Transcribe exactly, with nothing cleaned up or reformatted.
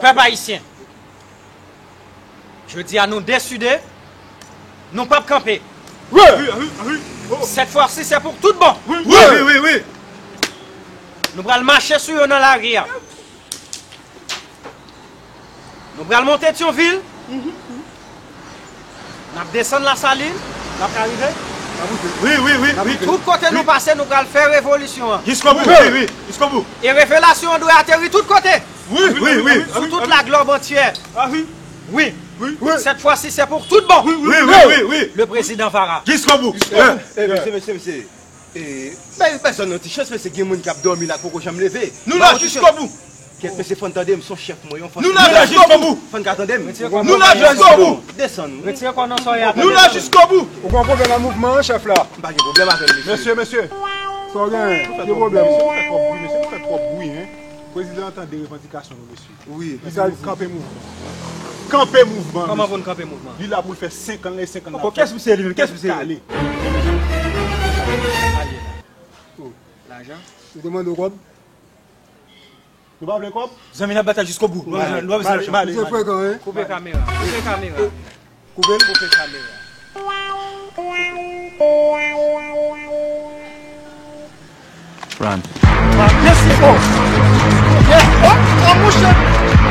Pèp ayisyen, jodi a nou deside, nou p ap kanpe. Wi! Cette fois-ci, c'est pour tout bon. Wi, wi, wi, wi. Nou pral mache sou yo nan lari a. Nou pral monte Thionville. N ap desann Lasalin. N ap ka rive. Wi, wi, wi, wi. Tout kote nou pase, nou pral fè revolisyon an. Jiskobou, wi, wi, jiskobou. E revelasyon an dwe ateri tout kote. Wi, wi, wi. Sou tout la glòb antyè. Ah wi. Wi. Cette fois-ci, c'est pour tout bon. Wi, wi, wi, wi. Le président Vara. Jiskobou. Eh, mesye, mesye, mesye. Eh, bay, bay zòn nan ti chans, mesye, gen moun k ap dòmi la, k poko janm leve. Nou la jiskobou. Kèt, mesye, fò n tande m, se yon chèf mwen, yon fòs. Nou la jiskobou. Fò n ka tande m. Nou la jiskobou. Desann. Retire kò nan sòy a. Nou la jiskobou. Ou gen pwoblèm ak mouvman an, chèf la? M pa gen pwoblèm avè l, mesye. Mesye, mesye. Sa w gen? Ki pwoblèm? Mesye, nou fè twòp bri, mesye, nou fè twòp bri, hein. Prezidan an tande revandikasyon nou, mesye. Wi. Li di nou kanpe mouvman. Kanpe mouvman, mesye. Kòman pou n kanpe mouvman? Li la pou l fè senk an, lè senk an. Kès misye li menm? Kès misye li? Kale. Lajan. Ou te mande w kòb? Nou pa vle kòb? Zanmi, n ap batay jiskobou. Nou pa bezwen, nou pa bezwen lajan. Misye frekan, hein? Koupe kamera. Koupe kamera. Koupe l. Koupe kamera. Run. Mèsi, oh. Yeah. Oh, oh, mouche.